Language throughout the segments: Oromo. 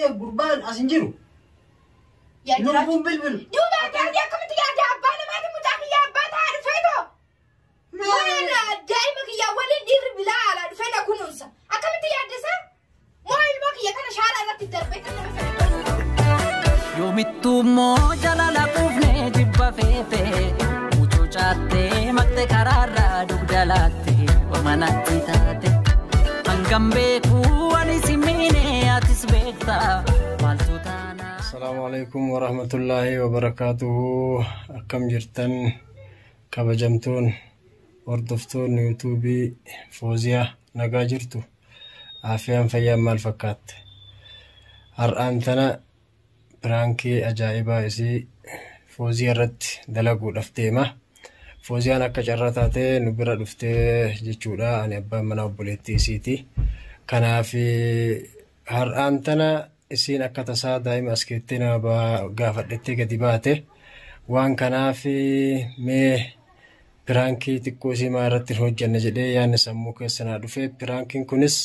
Gurbaan as hin jiru. Yaa jiraachuu. Lubbuun bilbilu. Duuba adda adii akkamitti yaadda abbaa namaati mucaa kiyya abbaa ta'aa dhufee too. Waan daa'ima kiyya waliin dhiirri bilaa alaa dhufee na kunuunsa. Akkamitti yaadda isaa? Moo ilmoo kiyya kana shaara irratti darbee kan nama fedhe. Yoomittuu immoo jalala quufnee jibba feete mucucaattee maqte karaarraa dugda laatte ormanatti taate. Hangam beekuu ani si miine atis beekta maaltu taana. Assalaamu alaikum warahmatullaahi wabarakaatuhu. Akkam jirtan kabajamtoon hordoftoonni yuutuubii Fooziyaa nagaa jirtu. Afiyaan fayyaan maal fakkaatte? Har'aan tana piraankii ajaa'ibaa isii Fooziyaa irratti dalaguudhaaf deema. Fooziyaan akka carraa taatee nu bira dhuftee jechuudha. Ani abbaan mana obboleettii isiiti. Kanaaf har'aan tana isiin akka tasaa daa'ima as keettee nama gaafadhettee gadi baate. Waan kanaaf mee piraankii xiqqoo isii maa irratti hin hojjanne jedhee yaadni sammuu keessa naa dhufe. Piraankiin kunis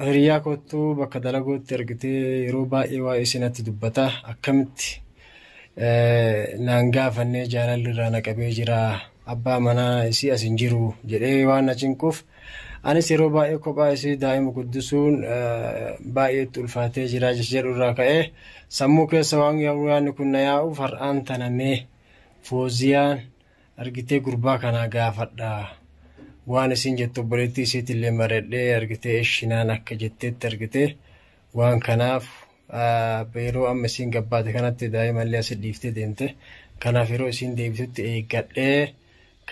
hiriyaa kottuu bakka dalagootti argitee yeroo baay'ee waa'ee isii natti dubbata. Akkamitti naan gaafannee jaalalli irraa na qabee jira. Abbaa manaa isii as hin jiru jedhee waan na cinquuf anis yeroo baay'ee kophaa isii daa'ima guddisuun baay'ee itti ulfaatee jira jedhu irraa ka'ee sammuu keessa waan yaadni kun na yaa'uuf har'aan tana mee Fooziyaan argitee gurbaa kanaa gaafadha. Waan isin jettu obboleettii isiitillee maredhee argitee ishinaan akka jetteetti argitee waan kanaaf yeroo amma isiin gabbaate kanatti daa'imallee asi dhiiftee deemte. Kanaaf yeroo isiin deebitutti eeggadhee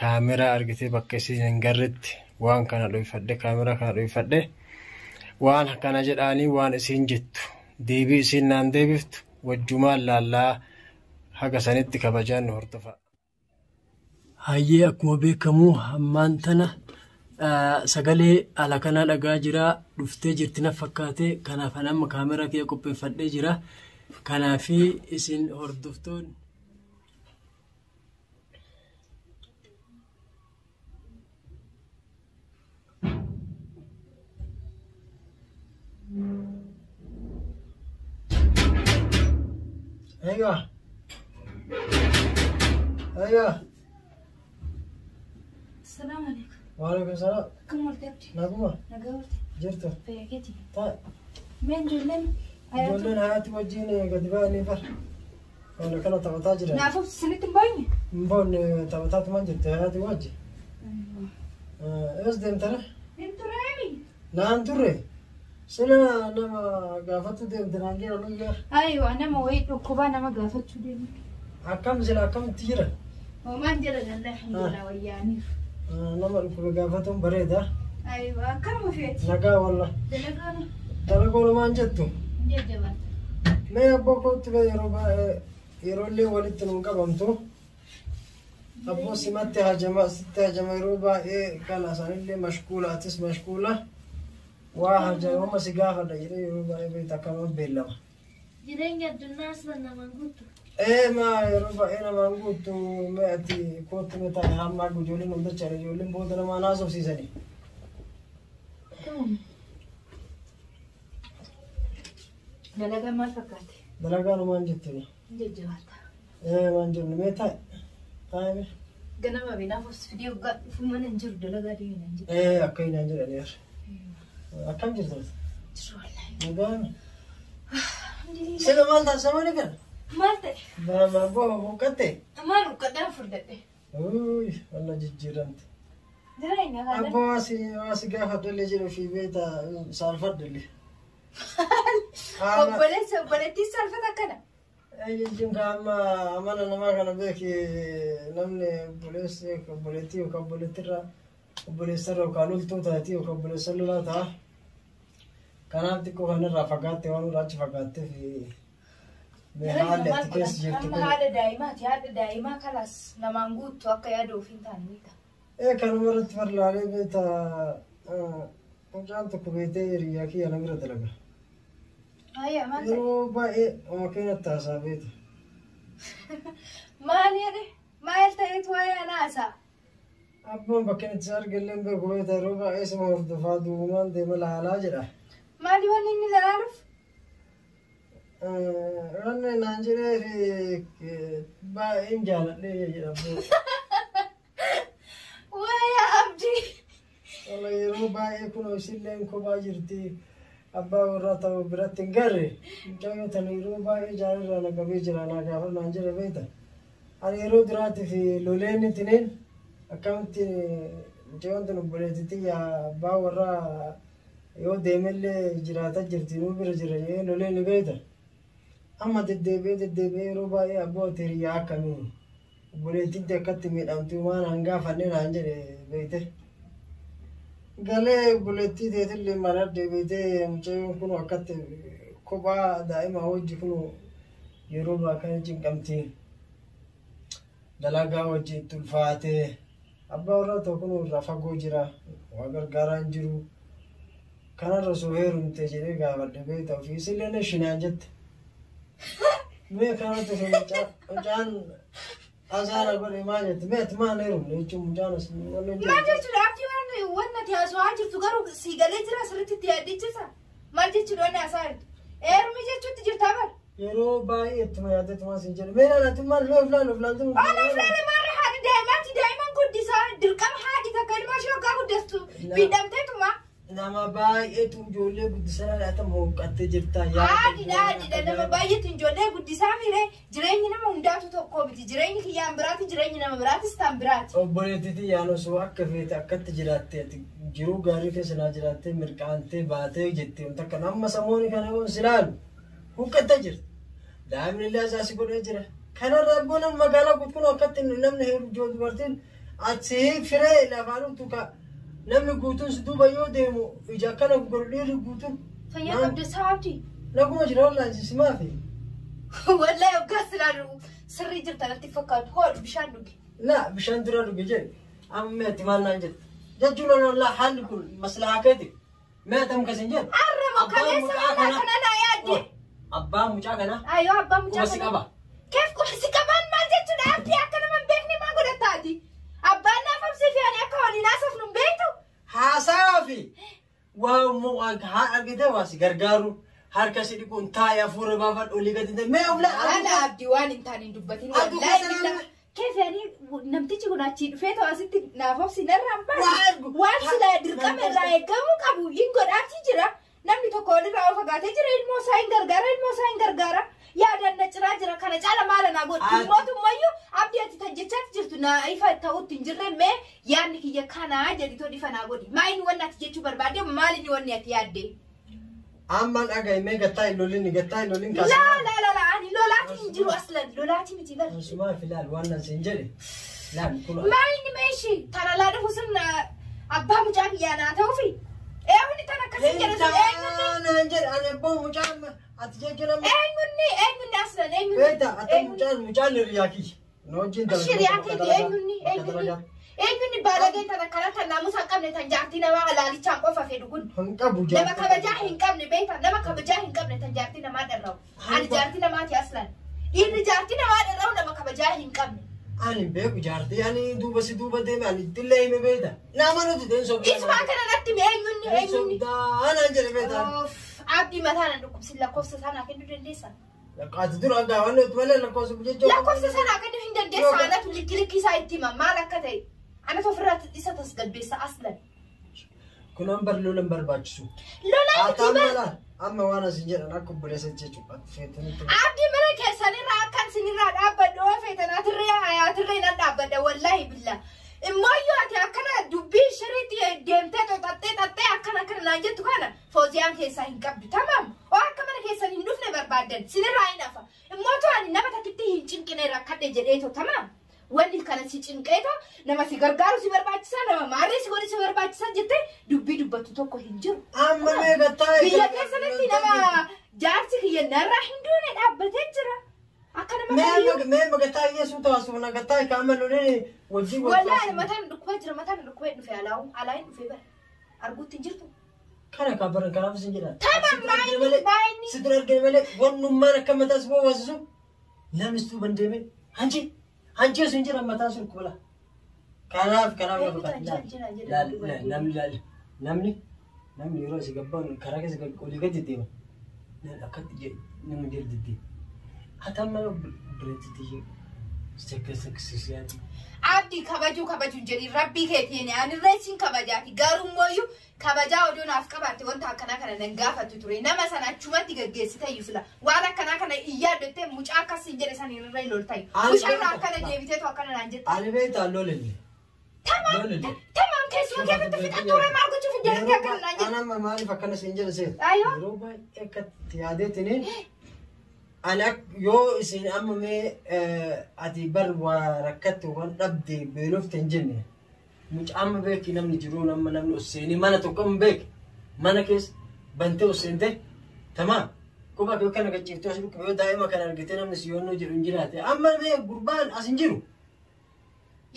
kaameraa argitee bakka isiin hin garretti waan kana dhoyfadhe kaameraa kana dhoyfadhe waan kana jedhaanii waan isiin jettu deebii isiin naan deebiftu wajjumaan laallaa haga sanitti kabajaan nu hordofa. Hayyee akkuma beekamu hammaan tana sagalee ala kanaa dhagaa jira dhuftee jirti na fakkaate kanaaf ani amma kaameraa kiyya qopheeffadhee jira kanaaf isin hordoftoon. Aywa. Aywa. Assalaamu alaikum. Waalaikum salaam. Akkam oolte abdi? Naguma. Nagaa oolte. Jirtu. Fayyaa keeti. Taa'e. Mee ijoolleen hayaatu? Ijoolleen hayaati wajjin gadi ba'anii bar. Kana kana taphataa jiran. Naaf obsi sinitti hin boonye? Hin boonne taphataatumaan jirti hayaati wajji. Ees deemtare? Hin tureemi. Naan turre. Sila nama gaafachuu deemte naan jedhan guyyaa. Aywa nama wayii dhukkubaa nama gaafachuu deemu. Akkam sila akkamitti jira? Homaan jira lallaa alhamdulillah wayyaaniif. Nama dhukkube gaafatuun bareeda. Aywa akkam ofeeti? Nagaa walla. Dalagaan Dalagoon maan jettu? jajjabaata. Mee abboo kootti bee yeroo baay'ee yeroo illee walitti nuun qabamtu. Abboo simatti hajama sitti hajama yeroo baay'ee kana sanillee mashkuula atis mashkuula. Waa hajama si gaafadha jedhee yeroo baay'ee beekta akkanuma beellama. Jireenya addunyaa sana namaan guutu. Ee maa yeroo baay'ee namaan guuttu mee ati kootti mee taa'e hamma akka ijoolleen hunda cala ijoolleen booda namaa naasofsiisanii. Dalagaan maal fakkaate? Dalagaa numaan jettuni. Jajjabaata. Ee waan jennu mee taa'e taa'e mee. Ganama binaaf of fidee waggaa dhufu mana hin jiru dalagaa deemee hin jiru. Ee akka hin jedhani yaar. Akkam jirtu? Jiru wallaahi. Nagaan. Alhamdulillah. Sila maal taasisamani kana? Maal ta'e? Maal boo huqqatte? Maal huqqadhaan furdadhe? Uy, walla jijjiiramte. Jireenya kana. Abboo waa si gaafadhallee jedhu fi beekta saalfadhallee. Obboleessa obboleettiin saalfata akkana. Jechuun ka amma amala namaa kana beeki namni obboleessi obboleettii yookaan obboleettiirra obboleessarra yookaan loltuu taati yookaan obboleessa lolaa ta'a. Kanaaf xiqqoo kanarraa fagaatte waan irraa achi fagaatteef mee haalli ati keessa jirtu Amma kun. haadha daa'imaati. Haadha daa'imaa kalaas namaan guuttu akka yaada ofii hin taane beekta. Ee kanuma irratti farlaalee beekta mucaan tokko beektee hiriyaa kiyya na bira dalaga. Ayyaa maal ta'e? Yeroo baay'ee oma keenyatti haasaa beekta. Maal jedhe? Maal ta'etu waa'ee anaa haasaa? Abbaan bakka inni itti arge illee hin beeku beekta yeroo baay'ee sima hordofaa duubumaan deema laalaa jedha. Maali wanni inni laaluuf? Wanni naan jedhee fi baay'een jaaladhee jedha. Wayya Abdii. Wala yeroo baay'ee kun isilleen kophaa jirti. Abbaa warraa ta'u biratti hin garre. Mucayyoo tana yeroo baay'ee jaalarraa na qabee jira naa gaafa naan jedhe beekta. Ani yeroo duraatiif loleen itineen akkamitti mucayyoon tun obboleettitti abbaa warraa yoo deemellee jiraata jirti nuu bira jira jedhee loleen ni beekta. Amma deddeebi'ee deddeebi'ee yeroo baay'ee abbootii hiriyaa akkamii obboleettiin akkatti miidhamtu waan hangaafanne naan jedhe beekte. Galee obboleettii teetillee mana deebitee mucayyoon kun akkatti kophaa daa'ima hojii kun yeroo baakana cinqamti. Dalagaa hojii itti ulfaatee abbaa warraa ta'u kun irraa fagoo jira waa gargaaraa hin jiru. Kanarra osoo heerumte jedhee gaafadhe beekta ofii isillee shinaan jette. Mee kanatti osoo mucaan asaara godhe maal jette mee ati maal heerumne jechuun mucaan as Maal jechuudha Abdii waan wanna ati haasawaa jirtu garuu sii galee jira sirriitti itti yaaddichisa. Maal jechuudha wanni haasawaa jirtu? Heerumi jechuutti jirta bar. Yeroo baay'ee ittuma yaaddeetuma sin jedhe mee laala maal mee of laalu of laaltu. Ana filaale maarra haadhi daa'imaatti daa'iman guddisaa dirqama haadhi takka ilma ishee waggaa guddastu miidhamteetuma. Nama baay'eetu ijoollee guddisaa laata mooqattee jirta. Haadhiidha haadhiidha nama baay'eetu ijoollee guddisaa miire jireenyi nama hundaatu tokko miti jireenyi kiyyaan biraati jireenyi nama biraatis tan biraati. Obboleettiitti yaan osoo akka feete akkatti jiraattee ati jiruu gaarii keessa naa jiraattee mirqaantee baatee jettee wanta kana amma samoonni kana yoo si ilaalu huqqattee jirti. Daa'imni illee asaasi godhee jira. Kanarra abboon magaalaa guutuun akkatti namni heeruu dubartiin ati firee lafaan utuka namni guutuun si duuba yoo deemu ija akkana godhu dhiirri guutuun. Fayyaa qabda saabdi. Naguma jira wallaan simaafi. Wallahi waggaa silaalu sirrii jirta natti fakkaatu hoodhu bishaan dhugi. La bishaan dura dhuge jedhe amma ati maal naan jette jechuun wallah haalli kun maslahaa keeti mee atam kasin jedhe. Arraba kaleessa walaa kana naa yaadde. Abbaan mucaa kanaa Ayyoo abbaa mucaa quba si qaba. Keef quba si qabaan maal jechuudha Abdii akka nama hin beekne maa godhattaati? Abbaan naaf absii fi ani akka waliin haasofnu hin beektu. Haasaa fi waa haa argite waa si gargaaru harka si dhiquun taa'ee hafuura baafadhu olii gadi ta'e mee of laa. Ala Abdii waan hin taane hin dubbatin Aduu wallaahi keessa billah. nama- Keef ani namtichi kun achii dhufee ta'u asitti naaf obsi narraa hin Waa baane. ergu. Waan silaa dirqama irraa eegamuu qabu hin godhaatii jira. Namni tokko walirraa of fagaatee jira ilmoo isaa hin gargaara ilmoo isaa hin gargaara. Yaadaan na ciraa jira kana caala maala naa godhu. Ati- Mootummayyuu Abdii ati tan jechaatti jirtu na ifa ta'utti hin jirre mee yaadni kiyya kanaa jedhi too ifa naa godhi. Maa inni wanni ati jechuu barbaadde maal inni wanni ati yaadde? Ammaan dhaga'i mee gattaa hin lolin gattaa hin lolin Laa laa laa laa ani lolaatiin hin jiru aslan lolaatii miti bar. Sumaa fi laal waan nan siin jedhe laal kun Maa inni meeshi tana laa dhufu sun abbaa mucaa kiyyaa naa ta'uufi. Eenyuun tan akkasii jedhu sun eenyuun Naan jedhe ani abbaan mucaa amma ati jechuun amma eenyuun eenyuun aslan eenyuun. beekta ati mucaan mucaan hiriyaa kiyya. Na wajjin dalagaa. Shiriyaa keeti eenyuun eenyuun eenyuun baalageen tan akkana tan naamusa hin qabne tan jaartii namaa alaalichaan qofa fedhu kun. Hin qabu Nama jaartii. kabajaa hin qabne beekta nama kabajaa hin qabne tan jaartii namaa dharra'u. Ani jaartii namaati aslan. Dhiirri jaartii namaa dharra'u nama kabajaa hin qabne. Ani beeku jaartii ani duuba si duuba deeme ani ittillee hime beekta. Nama nuti deemsa sobdaa. Isuma kana natti hime eenyuun eenyuun. Sobdaa naan jedhe beekta. Of, Abdii mataa na dhukkubsin lakkoofsa sanaa kennuu dandeessaa? Ati dura gaafanne malee lakkoofsa jechuun. Lakkoofsa sanaa kennuu hin dandeessaa. Anatu likki likki isaa itti hima maal akka ta'e. Anatu ofirraa isa tasgabbeessa aslan. Kun an bar lola hin barbaachisu. Lolaan Ati amma itti laal amma waan asin jedhan akka obboleessa jechuudha. Ati feetanitti. Abdii mana keessanirraa akkan sinirraa dhaabbadhu oo feetan atirree atirree nan dhaabbadha wallaahi billa. Immoo yoo ati akkana dubbii shiriitti deemtee xaxxee xaxxee akkana akkana naan jettu kana fooziyaan keessaa hin qabdu tamaam. Oo akka mana keessan hin dhufne barbaaddan sinirraa hin hafa. Immoo too ani nama takkitti hin cinqine rakkadhe jedheeto tamaam. Wanni kana si cinqeeto nama si gargaaru si barbaachisa nama maarree si godhu si barbaachisa jettee dubbii dubbattu tokko hin jiru. Amma meeqa taa'e. Biyya keessatti nama jaarsi kiyya narraa hin duune dhaabbatee jira. Akka nama kamiyyuu. Mee magataa yeesuu taasisu nagataa kaama lolee wajjin Wallaahi mataan dhukkubee jira mataan dhukkubee dhufe alaa'u alaayin dhufee bara arguutti hin jirtu. Kana kan baran kanaaf sin jedhan. Tamam maayini maayini. Si dura argine malee wannummaan akka mataas boowwasisu namni situu bandeeme hanci hanci sun jedhan mataa sun kubala. Kanaaf kanaaf Eeguutu hanci hanci naan jedhan duuba. Namni namni namni yeroo si gabbaan karaa keessa olii gadi deema. Akkatti nama jala didde. Ati amma biratti tiyya sakkisiisaati. Abdii kabajuu kabajuun jedhi rabbii keetiin anirree siin kabajaati garuu immoo kabajaa odoo naaf qabaatte wanta akkanaa kana nan gaafattu ture nama sana achumatti gaggeessite iyyuu sila waan akkanaa kana iyyaa addattee mucaa akkasiin jedhe san irra loltayu. Mucaarraa akkana deebiteetu akkana naan jette. Ani beektaa lolelle. Tamaam tamaam keessuma keessatti fixattu ture maal gochuuf hin jedhamte akkana naan jette. Ana amma maaliif akkana siin jedhe seeta? Ayyoo. Yeroo baay'ee akkatti yaadeetiniin ani yoo isin amma mee ati bar waa rakkatte waan dhabde beelofte hin jenne mucaa amma beeki namni jiruun amma namni ol seenee mana tokko amma beeki mana keessa bantee ol seente tamaa quba kee kana gachiiftee as dhukkube yoo daa'ima kana argitee namni si yoonnoo jedhu hin jiraate amma mee gurbaan as hin jiru.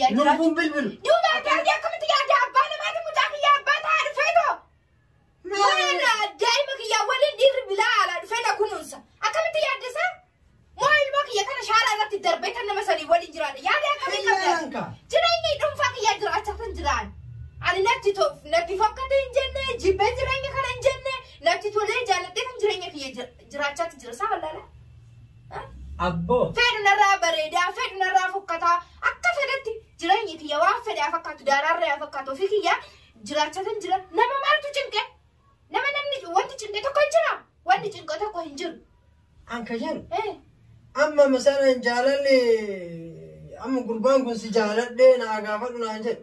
Yaa jiraachuu. Lubbuun bilbilu. Duuba adda addaa akkamitti yaadda abbaa namaati mucaa kiyya abbaa ta'aa dhufeetoo. Mana daa'ima kiyya waliin dhiirri bilaa alaa dhufee na kunuunsa. Akkamitti yaadde isaa? Moo ilmoo kiyya kana shaaraa irratti darbee kan nama sanii waliin jiraadha. Yaada akkamii qabda? Jireenya dhuunfaa kiyya jiraachaa kan jiraan. Ani natti natti fokkate hin jenne, jibbee jireenya kana hin jenne, natti tolee jaalladhee kan jireenya kiyya jiraachaa jira. Isaa wallaala? Abboo. Fedhu narraa bareedaa, fedhu narraa fokkataa, akka fedhetti jireenyi kiyya waan fedhe haa fakkaatu, daaraarra haa fakkaatu, ofii kiyya jiraachaa kan jira. Nama maaltu cinqe? Nama namni wanti cinqe tokko hin jira. Wanti cinqe tokko hin jiru. An ka jedhu amma masalan jaalalli amma gurbaan kun si jaaladhee naa gaafadhu naan jedhe.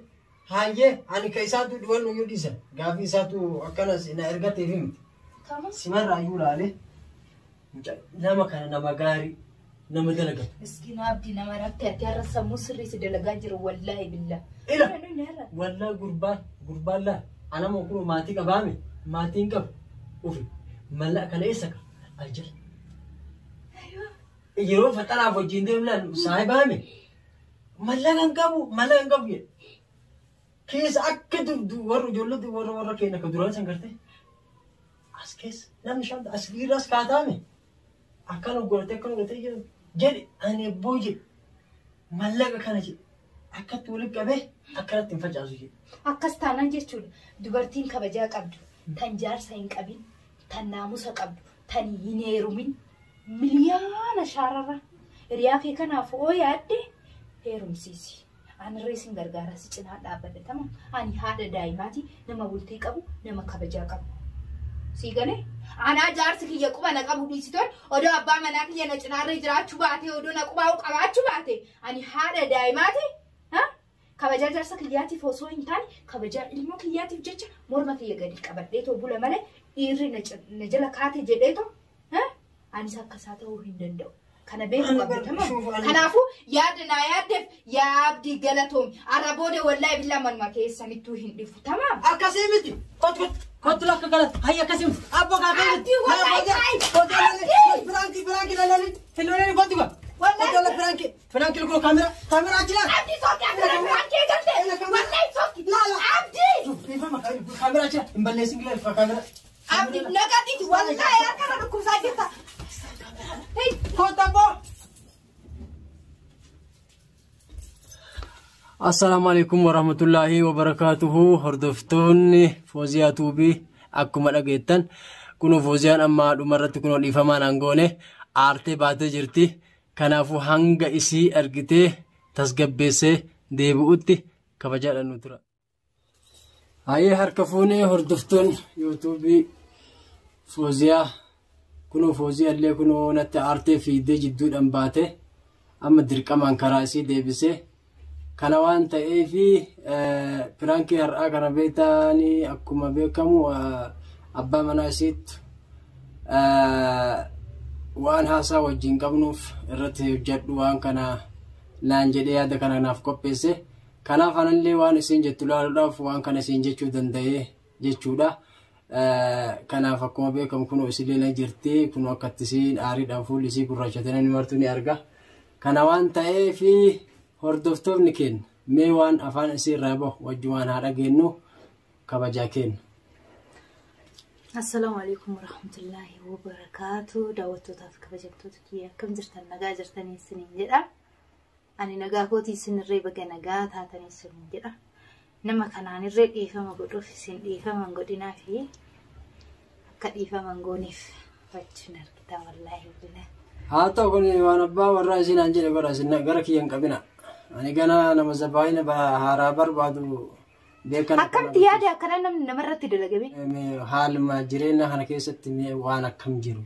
Hayyee ani ka isaatu dhiwannu iyyuu dhiisa. Gaafii isaatu akkanas na ergateef miti. Simarraa iyyuu laalee nama kana nama gaarii nama dalagatu. Miskiina Abdii nama rakkate ati har'a sammuu sirrii si dalagaa jiru wallaahi billah. Ila wallaahi gurbaan gurbaan laa anama kun maatii qabaame maatiin qabu ufi mallaqa kana eessa ka aljala. Yeroo faxaraaf wajjin deemu laal saahibaame mallaqa hin qabu mallaqa hin qabu jedhe. Keessa akka warra ijoollee warra warra keenya akka duraan san gartee as keessa namni shan as dhiirras kaataame akkana godhatee akkana godhatee jedhu jedhe ani ebboo jedhe mallaqa kana jedhe akkatti walitti qabee akkanatti hin facaasu jedhe. Akkas taanaan jechuudha dubartiin kabajaa qabdu tan jaarsa hin qabin tan naamusa qabdu tan hin heerumin miliyaana shaararra hiriyaa kee kanaaf oo yaadde heerumsiisi. Anirree sin gargaara si cinaa dhaabbadha tamam. Ani haadha daa'imaati nama bultii qabu nama kabajaa qabu. Sii galee? Anaa jaarsi kiyya quba na qabu dhiisitoon odoo abbaa manaa kiyya na cinaarree jiraachuu baate odoo na qubaa'u qabaachuu baate ani haadha daa'imaati. Kabajaa jaarsa kiyyaatiif osoo hin taane kabajaa ilmoo kiyyaatiif jecha morma kiyya gadi qabadheetoo bula malee dhiirri na jala kaate jedheetoo anis akkasaa ta'uu hin danda'u. Kana beekuu qabda tamam. Kanaafuu yaada naa yaaddeef yaa Abdii galatoomi. Arra booda wallaahi billaa manuma keessanittuu hin dhifu tamam. Akkasii miti. Kottu kottu lakka galata. Hayya akkasii miti. Abboo kaakee miti. Abdii wallaahi kaayi. Firaanki firaanki lalali. Filoolee kottu ka. Kottu la firaanki. Firaanki lukoo kaamera kaamera achi laa. Abdii sokki akkana firaanki eegalte. Wallaahi sokki. Abdii. Kaamera achi laa. Hin balleessin gilee kaamera. Abdii naqatiiti wallaahi harka dhukkubsaa jirta. Kottu abboo. Assalaamu alaikum warahmatullaahi wabarakaatuhu. Hordoftoonni Fooziyaa Tuubii akkuma dhageettan kunoo Fooziyaan amma dhumarratti kunoo dhiifamaan aangoone aartee baatee jirti. Kanaafuu hanga isii argitee tasgabbeessee deebi'utti kabajaadhaan nu tura. Hayyee harka fuunee hordoftoonni yuutuubii Fooziyaa kunoo Fooziyaa illee kunoo natti aartee fiidee jidduudhaan baate amma dirqamaan karaa isii deebisee. Kana waan ta'eef piraankii har'aa kana beektanii akkuma beekamu abbaa manaa isiitti waan haasaa wajjin qabnuuf irratti hojjedhu waan kana naan jedhee yaada kana naaf qopheesse. Kanaaf anallee waan isin jettu ilaaluudhaaf waan kana isin jechuu danda'ee jechuudha. Kanaaf akkuma beekamu kunoo isillee na jirti kunoo akkatti isiin aariidhaan fuulli isii gurraachatee namni martuu ni arga. Kana waan ta'eef hordoftoonni keenya mee waan afaan isii irraa bahu wajjumaan haa dhageenyu kabajaa keenya. Assalaamu alaikum warahmatullaahi wabarakaatu. Daawwattootaaf kabajamtoota kiyya akkam jirtan nagaa jirtanii isiniin jedha. Ani nagaa kootii isinirree baga nagaa taatanii isiniin jedha. Nama kanaan irree dhiifama godhuuf isin dhiifama hin godhinaa fi akka dhiifama hin gooneef. Saalfachuun argita wallaahi bilaa. Haa ta'u kun waan abbaa warraa isin aan jedhe godha isin gara kiyya hin qabina. Ani gana nama zabaayina haaraa barbaadu beekan. Akkamitti yaada akkana namni namarratti dalagame? Haaluma jireenya kana keessatti mee waan akkam jiru.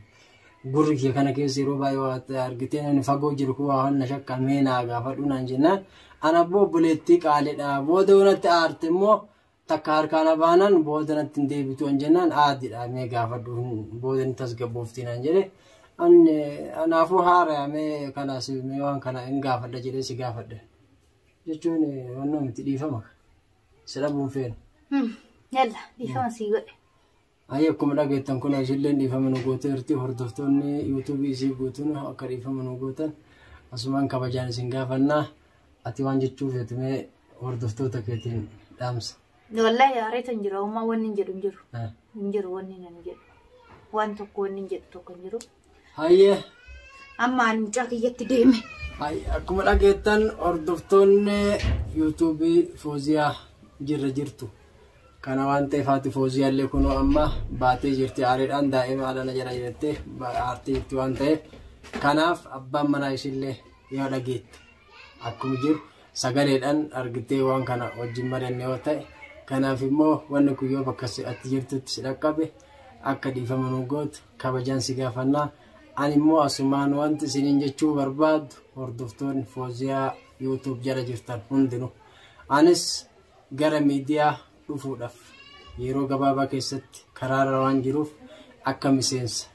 Gurri kee kana keessa yeroo baay'ee waa argitee namni fagoo jiru kun waa wanna shakka mee naa gaafadhu naan jennaan. Ana abboo obboleettii qaaliidha. Booda natti aarte immoo takka harkaan abaanan booda natti hin deebitu an jennaan aadidha mee gaafadhu booda ni tasgabboofti naan jedhe. Anaafuu haara mee kanaas mee waan kana hin gaafadha jedhee si gaafadhe. Jechuun wannoo miti dhiifama. Si dhabuun feenu. Yalla dhiifama sii godhe. Ayi akkuma dhageettan kun ishilleen dhiifama nu gooteerti hordoftoonni yuutuubii isii guutuun akka dhiifama nu gootan asumaan kabajaan isin gaafannaa ati waan jechuu feetu mee hordoftoota keetiin dhaamsa. Wallaahi aareetu hin jiru ammaa wanni hin jedhu hin jiru. Hin jiru wanni hin jedhu. Waan tokko wanni hin jedhu tokko hin jiru. Hayyee. Amma ani mucaa kiyyatti deeme. Akkuma dhageettan hordoftoonni yuutuubii Fooziyaa jirra jirtu. Kana waan ta'eef haati Fooziyaallee kunoo amma baatee jirti aareedhaan daa'ima alana jala jettee aartee jirti waan ta'eef kanaaf abbaan manaa ishillee yoo dhageette akkuma jiru sagaleedhaan argitee waan kana wajjin mari'anne yoo ta'e kanaaf immoo wanni kun yoo bakka ati jirtutti si dhaqqabe akka dhiifama nu gootu kabajaan si gaafannaa. Ani immoo asumaan wanti isiniin jechuu barbaadu hordoftoonni Fooziyaa yuutuub jala jirtan hundinuu anis gara miidiyaa dhufuudhaaf yeroo gabaabaa keessatti karaarra waan jiruuf akka miseensa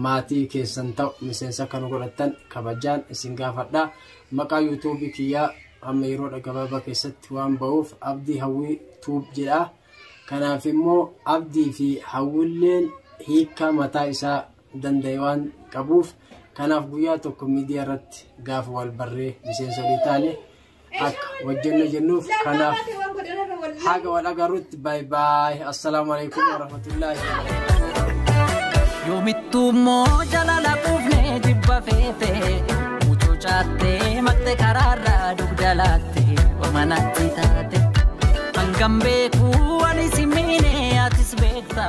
maatii keessan ta'u miseensa akka nu godhattan kabajaan isin gaafadha. Maqaa yuutuubii kiyyaa amma yeroo gabaabaa keessatti waan ba'uuf Abdii Hawwii Tuub jedha. Kanaaf immoo Abdii fi Hawwiilleen hiikkaa mataa isaa danda'e waan qabuuf kanaaf guyyaa tokko miidiyaa irratti gaafa wal barree miseensa olii taane akka wajjin jennuuf kanaaf haga wal agarrutti baay baay. Assalaamu alaikum warahmatullaahi wabarakaatuh. Yoomittuu immoo jalala quufnee jibba feete mucucaattee maqte karaarraa dugda laatte orma natti taate. Hangam beekuu ani si miine atis beekta.